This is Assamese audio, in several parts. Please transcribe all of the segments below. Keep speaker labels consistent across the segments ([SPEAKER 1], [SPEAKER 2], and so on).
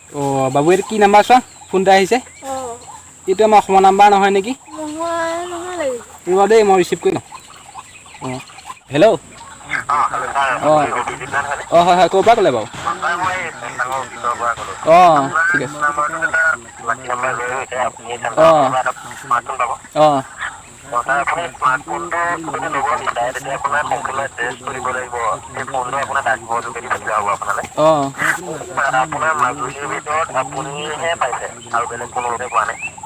[SPEAKER 1] অঁ বাবু, এইটো কি নাম্বাৰ চোৱা, ফোন এটা আহিছে।
[SPEAKER 2] অঁ।
[SPEAKER 1] এইটো আমাৰ অসমৰ নাম্বাৰ নহয় নেকি?
[SPEAKER 2] নহয় নহয় লাগিছে।
[SPEAKER 1] ৰ'বা দেই, মই ৰিচিভ কৰি লওঁ। অঁ, হেল্ল'। অঁ অঁ, হয় হয়, ক'ৰ পৰা ক'লে বাৰু? অঁ, ঠিক আছে। অঁ অঁ। অঁ।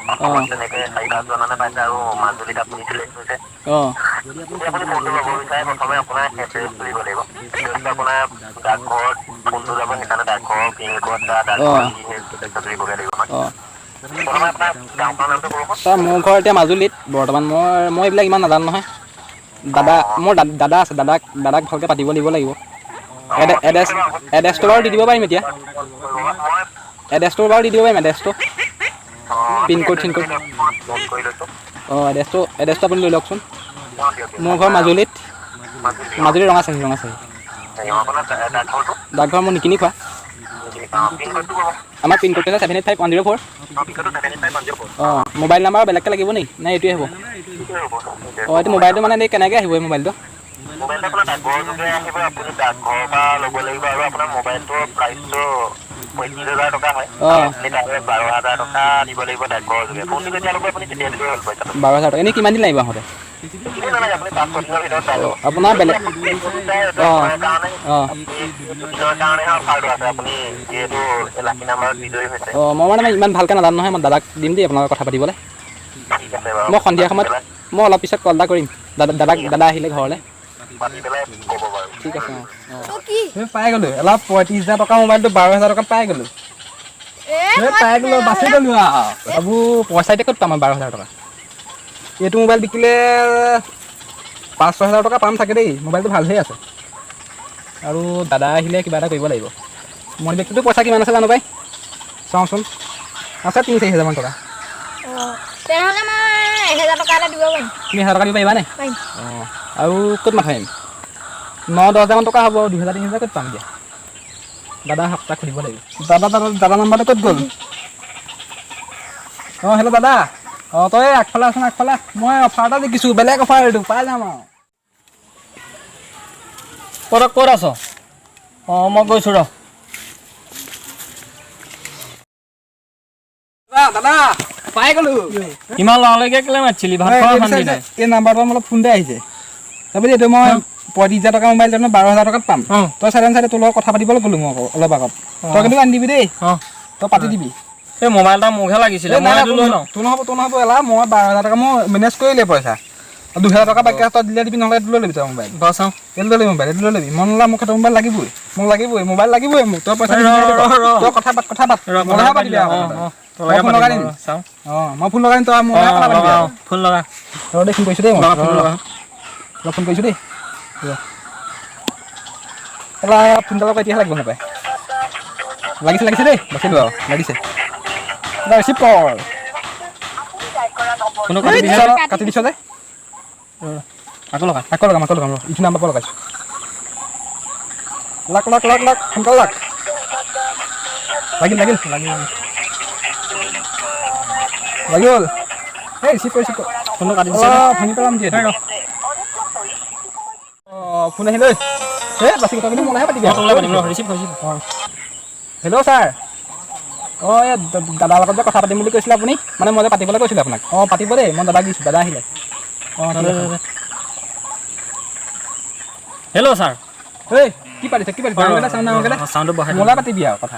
[SPEAKER 1] অঁ অঁ। অঁ অঁ। ছাৰ, মোৰ ঘৰ এতিয়া মাজুলীত বৰ্তমান। মই এইবিলাক ইমান নাজানো নহয় দাদা। মোৰ দাদা আছে, দাদাক ভালকৈ পাতিব দিব লাগিব। এড্ৰেছটো বাৰু দি দিব পাৰিম এতিয়া। এড্ৰেছটো বাৰু দি দিব পাৰিম, এড্ৰেছটো, পিনক'ড চিনক'ড। অঁ, এড্ৰেছটো আপুনি লৈ লওকচোন। মোৰ ঘৰ মাজুলীত, মাজুলী ৰঙাচাহী, ৰঙাচাহী। ডাকঘৰ মোৰ নিকিনি খোৱা। আমাৰ পিনক'ডটো হৈছে 785104। অঁ, মোবাইল নাম্বাৰ বেলেগকৈ লাগিব নেকি নে এইটোৱে হ'ব? অঁ, এইটো মোবাইলটো মানে এনেই কেনেকৈ আহিব এই মোবাইলটো? অঁ, 12,000 টকা। এনেই কিমান দিন লাগিব আহোঁতে আপোনাৰ? বেলেগ অঁ অঁ অঁ। মই মানে ইমান ভালকৈ নাজানো নহয়, মই দাদাক দিম দেই আপোনালোকৰ কথা পাতিবলৈ। মই সন্ধিয়া সময়ত, মই অলপ পিছত কল এটা কৰিম দাদা দাদাক, দাদা আহিলে ঘৰলৈ। ঠিক আছে, অঁ অঁ।
[SPEAKER 2] তো কি?
[SPEAKER 1] পাই গ'লোঁ অলপ, 35,000 টকা মোবাইলটো 12,000 টকাত পাই গ'লোঁ।
[SPEAKER 2] এ।
[SPEAKER 1] পাই গ'লোঁ, বাচি গ'লোঁ আৰু। বাবু, পইচা এতিয়া ক'ত পাম 12,000 টকা? এইটো মোবাইল বিকিলে 5-6 হাজাৰ টকা পাম চাগে দেই। মোবাইলটো ভালহে আছে। আৰু দাদা আহিলে কিবা এটা কৰিব লাগিব। মনি বেগটোতো পইচা কিমান আছে জানো পাই? চাওঁচোন, আছে 3-4 হাজাৰমান টকা।
[SPEAKER 2] অঁ, তেনেহ'লে মই 1000 টকা এটা দিব পাৰিম।
[SPEAKER 1] তুমি 1000 টকা দিব পাৰিবানে?
[SPEAKER 2] পাৰিম।
[SPEAKER 1] অঁ, আৰু ক'ত মাথা মাৰিম? 9-10 হাজাৰমান টকা হ'ব, 2000-3000 ক'ত পাম এতিয়া? দাদা সপ্তাহ সুধিব লাগিব। দাদা দাদা দাদা, নাম্বাৰটো ক'ত গ'ল? অঁ, হেল্ল' দাদা। অঁ, তই আগফালে আছোন, আগফালে। মই অফাৰ এটা দেখিছোঁ, বেলেগ অফাৰ, এইটো পাই যাম আৰু।
[SPEAKER 3] ক'ত ক'ত আছ? অঁ, মই গৈছোঁ ৰ।
[SPEAKER 1] দাদা দাদা, পাই গ'লো।
[SPEAKER 3] ইমান লৰালৰিকে কেলে মাতিছিলি? ভাত খোৱা শান্তি নাই।
[SPEAKER 1] এই নাম্বাৰটো অলপ ফোনতে আহিছে। তাৰপিছত এইটো মই 35,000 টকা মোবাইল তাৰমানে 12,000 টকাত পাম। তই চাৰে চাৰে তোৰ লগত কথা পাতিবলৈ ক'লো মই অলপ আগত। তই কিন্তু আনি দিবি দেই। তই পাতি দিবি।
[SPEAKER 3] এই মোবাইল এটা মোকহে লাগিছিলে, মই এইটো লৈ লওঁ।
[SPEAKER 1] তোৰ নহ'ব, তোৰ নহ'ব এলা। মই 12,000 টকা মই মেনেজ কৰিলে পইচা 2000 টকা বাকী আছে, তই দিলে দিবি, নহ'লে এইটো লৈ ল'বি তই মোবাইল।
[SPEAKER 3] বাৰু, চাওঁ।
[SPEAKER 1] এইটো লৈ ল'বি মোবাইল, এইটো লৈ ল'বি। মন হ'লে মোক সেইটো মোবাইল লাগিবই, মোক লাগিবই মোবাইল, লাগিবই মোক। তই পইচা
[SPEAKER 3] ৰ, ৰ, ৰ।
[SPEAKER 1] তই কথা পাত, কথা পাত।
[SPEAKER 3] ৰ,
[SPEAKER 1] মোৰহে
[SPEAKER 3] কথা
[SPEAKER 1] পাতিবি
[SPEAKER 3] পাতি।
[SPEAKER 1] আৰু।
[SPEAKER 3] অঁ, তোৰ
[SPEAKER 1] মই
[SPEAKER 3] লগে
[SPEAKER 1] ফোন লগাই
[SPEAKER 3] পাতিম,
[SPEAKER 1] দিম।
[SPEAKER 3] ৰ, চাওঁ।
[SPEAKER 1] অঁ, মই ফোন লগাই দিম, তই মোৰহে কথা পাতিবি আৰু।
[SPEAKER 3] ফোন লগা।
[SPEAKER 1] ৰ দেই, ফোন কৰিছোঁ দেই মই।
[SPEAKER 3] লগা, ফোন লগা।
[SPEAKER 1] ৰ, ফোন কৰিছোঁ দেই। ৰ। এলা ফোনডাল আকৌ এতিয়াহে লাগিব নাপায়। লাগিছে, লাগিছে দেই, বাচিলোঁ আৰু, লাগিছে। ৰিচিভ কৰ।
[SPEAKER 3] ফোনটো কাটি দিছে।
[SPEAKER 1] কাটি দিছ যে।
[SPEAKER 3] আকৌ লগা।
[SPEAKER 1] আকৌ লগাম, আকৌ লগাম, ৰ। ইটো নাম্বাৰ পৰা লগাইছোঁ। লাক লাক লাক লাক, সোনকালে লাক। লাগিল লাগিল
[SPEAKER 3] লাগিল।
[SPEAKER 1] লাগি গ'ল। এই ৰিচিভ কৰ, ৰিচিভ কৰ।
[SPEAKER 3] ফোনটো কাটি দিছে।
[SPEAKER 1] অঁ, ভাঙি পেলাম দিয়ে। অঁ, ফোন আহিলে। এই বাচি গ'ল। তই কিন্তু মোৰলেহে পাতিবি।
[SPEAKER 3] মই তোৰ লগত পাতিম, ৰ, ৰিচিভ কৰিছোঁ।
[SPEAKER 1] অঁ, হেল্ল' ছাৰ। অঁ, এই দাদাৰ লগত যে কথা পাতিম বুলি কৈছিলে আপুনি, মানে মই যে পাতিবলৈ কৈছিলোঁ আপোনাক। অঁ, পাতিব দেই, মই দাদাক দিছোঁ, দাদা আহিলে। অঁ, ঠিক আছে।
[SPEAKER 3] Hello sir.
[SPEAKER 1] ঐ, কি পাতিছ, কি পাতিছ? ডাঙৰ কেলে, চাউণ্ড ডাঙৰ কেলে?
[SPEAKER 3] চাউণ্ডটো বঢ়াই।
[SPEAKER 1] মোলৈ পাতিবি আৰু কথা।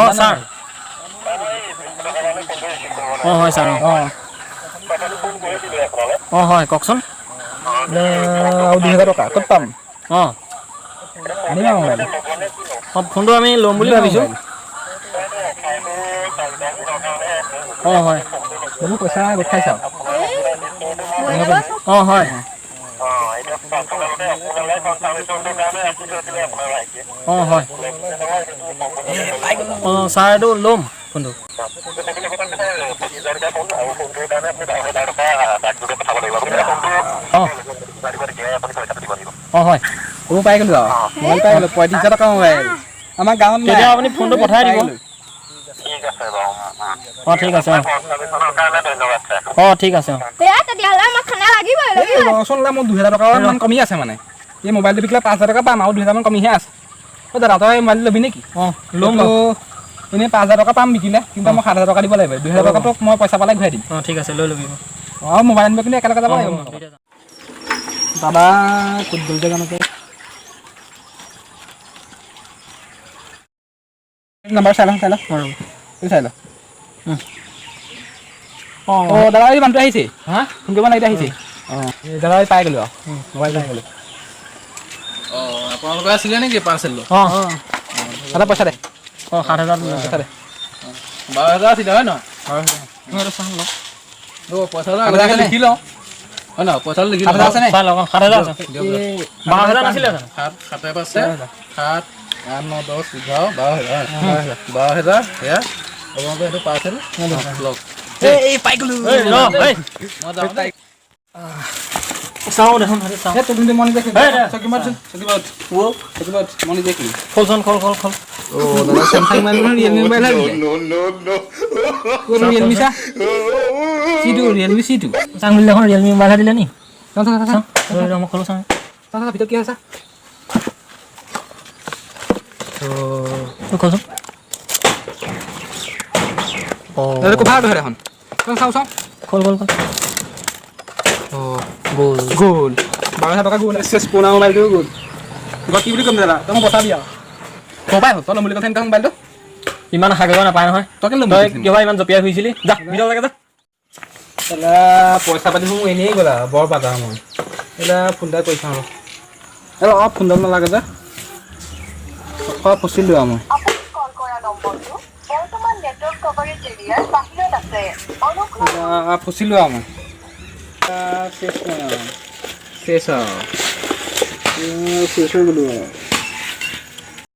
[SPEAKER 3] অঁ ছাৰ, অঁ হয় ছাৰ, অঁ।
[SPEAKER 1] অঁ।
[SPEAKER 3] অঁ হয়, কওকচোন।
[SPEAKER 1] আৰু 2000 টকা ক'ত পাম?
[SPEAKER 3] অঁ।
[SPEAKER 1] আনিবা মোবাইল।
[SPEAKER 3] অঁ, ফোনটো আমি ল'ম বুলি ভাবিছোঁ। অঁ হয়।
[SPEAKER 1] বাবু, পইচা গোট খাইছা?
[SPEAKER 3] অঁ হয়। অঁ হয়, অঁ ছাৰ, এইটো ল'ম ফোনটো। অঁ অঁ হয়।
[SPEAKER 1] বাবু, পাই গ'লো আৰু, মোবাইল পাই গ'লো, 35,000 টকা মোবাইল আমাৰ গাঁৱত নাই।
[SPEAKER 3] তেতিয়া আপুনি ফোনটো পঠাই
[SPEAKER 1] পাই
[SPEAKER 3] দিব।
[SPEAKER 1] গ'লো।
[SPEAKER 3] অঁ, ঠিক আছে। অঁ অঁ, ঠিক আছে। অঁ।
[SPEAKER 2] এ তেতিয়াহ'লে আমাক খানা লাগিবই,
[SPEAKER 1] এই
[SPEAKER 2] লাগিবই।
[SPEAKER 1] ৰচোন দাদা, মোৰ 2000 টকামান কমি আছে। মানে এই মোবাইলটো বিকিলে 5000 টকা পাম আৰু 2000মান কমিহে আছে। অ' দাদা, তই মোবাইলটো ল'বি নেকি?
[SPEAKER 3] অঁ, ল'ম।
[SPEAKER 1] এইটো এনেই 5000 টকা পাম বিকিলে, কিন্তু মই 7000 টকা দিব লাগিব। 2000 টকা তোক মই পইচা পালে ঘূৰাই দিম।
[SPEAKER 3] অঁ, ঠিক আছে, লৈ ল'বি।
[SPEAKER 1] অঁ, মোবাইল আনিব কিন্তু একেলগে যাব লাগিব
[SPEAKER 3] অঁ,
[SPEAKER 1] মোৰ লগত।
[SPEAKER 3] দুইটা যাম।
[SPEAKER 1] দাদা ক'ত গ'ল যে জানো। নাম্বাৰ চাই ল, চাই ল।
[SPEAKER 3] অঁ, ৰ'ব।
[SPEAKER 1] এইটো চাই ল।
[SPEAKER 3] অঁ।
[SPEAKER 1] অঁ দাদা, এই মানুহটো আহিছে।
[SPEAKER 3] হা?
[SPEAKER 1] ফোন কৰিব নালাগে, আহিছে। অঁ, এই দাদা, এই পাই গ'লো আৰু মোবাইল পাই গ'লো।
[SPEAKER 4] অঁ, আপোনালোকৰ আছিলে নেকি পাৰ্চেলটো?
[SPEAKER 3] অঁ।
[SPEAKER 1] দাদা, পইচা দে।
[SPEAKER 3] অঁ, 7000।
[SPEAKER 1] পইচা দে।
[SPEAKER 4] 12,000 আছিলে, হয় নহয়? অ' পইচাটো আগতে লিখি লওঁ, হয় নহয়? পইচাটো লিখি
[SPEAKER 1] 7000
[SPEAKER 4] লওঁ।
[SPEAKER 1] আছে নে?
[SPEAKER 3] চাই লওক। অঁ, 7000 আছে।
[SPEAKER 4] দিয়ক, দিয়ক।
[SPEAKER 3] 12,000 নাছিলে জানো?
[SPEAKER 4] সাত সাতে পাঁচে সাত, আঠ, ন, দহ, 11, 12,000। 12,000। সেয়া আপোনালোকৰ এইটো পাৰ্চেল লওক।
[SPEAKER 1] এই পাই গ'লো।
[SPEAKER 3] এই ৰ, এই।
[SPEAKER 4] মই যাওঁ দেই।
[SPEAKER 3] চাওঁ দেখোন, ভাবি চাওঁ।
[SPEAKER 1] এই তোক কিন্তু মই নিজে কিনিম।
[SPEAKER 3] এই দে।
[SPEAKER 1] চকী মাত, চকী মাত, চকী মাত, মই নিজে কিনিম।
[SPEAKER 3] খোলচোন, খোল, খোল, খোল।
[SPEAKER 1] অ' দাদা, চেমচাং মানে ৰিয়েলমি মোবাইল হে দিলে।
[SPEAKER 5] No, no, no.
[SPEAKER 1] ক'ত ৰিয়েলমি চা, চিটো ৰিয়েলমি চিটো।
[SPEAKER 3] চাং বুলি দেখোন ৰিয়েলমি মোবাইল দিলে নি?
[SPEAKER 1] চাওঁ, চাওঁ, চাওঁ।
[SPEAKER 3] ৰ, ৰ, মই খোলো, চাওঁ।
[SPEAKER 1] চাওঁ, চাওঁ, ভিতৰত কি আছে।
[SPEAKER 3] তই খোলচোন। অঁ।
[SPEAKER 1] দাদা, কভাৰটো দেখোন। চাওঁ, চাওঁ, চাওঁ।
[SPEAKER 3] খোল, খোল, খোল।
[SPEAKER 1] অঁ।
[SPEAKER 3] গ'ল।
[SPEAKER 1] গ'ল, 12,000 টকা গ'ল। চেছ, পুৰণা মোবাইলটোও গ'ল। ঘৰত কি বুলি ক'ম? দাদা, তই মোক বচাবি আৰু ক'ৰ পৰাই হ'ল। তই ল'ম বুলি কৈছে মোবাইলটো।
[SPEAKER 3] ইমান আশা কৰিব নাপায় নহয়।
[SPEAKER 1] তই কেলে ল'ম
[SPEAKER 3] তই
[SPEAKER 1] বুলি কৈছিলি?
[SPEAKER 3] কিবা ইমান জঁপিয়াই ফুৰিছিলি? যা, ভিতৰলৈকে যা।
[SPEAKER 1] কেলা, পইচা পাতিবোৰ মোৰ এনেই গ'ল আৰু বৰ বাধা। মই এতিয়া ফোন এটা কৰি চাওঁ আৰু। অলপ ফোনডাল নালাগে যে ফচিলোঁ আৰু মই।
[SPEAKER 6] আপুনি কল কৰা নম্বৰটো বৰ্তমান নেটৱৰ্ক কভাৰেজ এৰিয়াৰ বাহিৰত আছে। অনুগ্ৰহ
[SPEAKER 1] এতিয়া ফচিলোঁ আৰু মই। চেচ মই আৰু, চেচ আৰু, চেচ হৈ গ'লোঁ আৰু।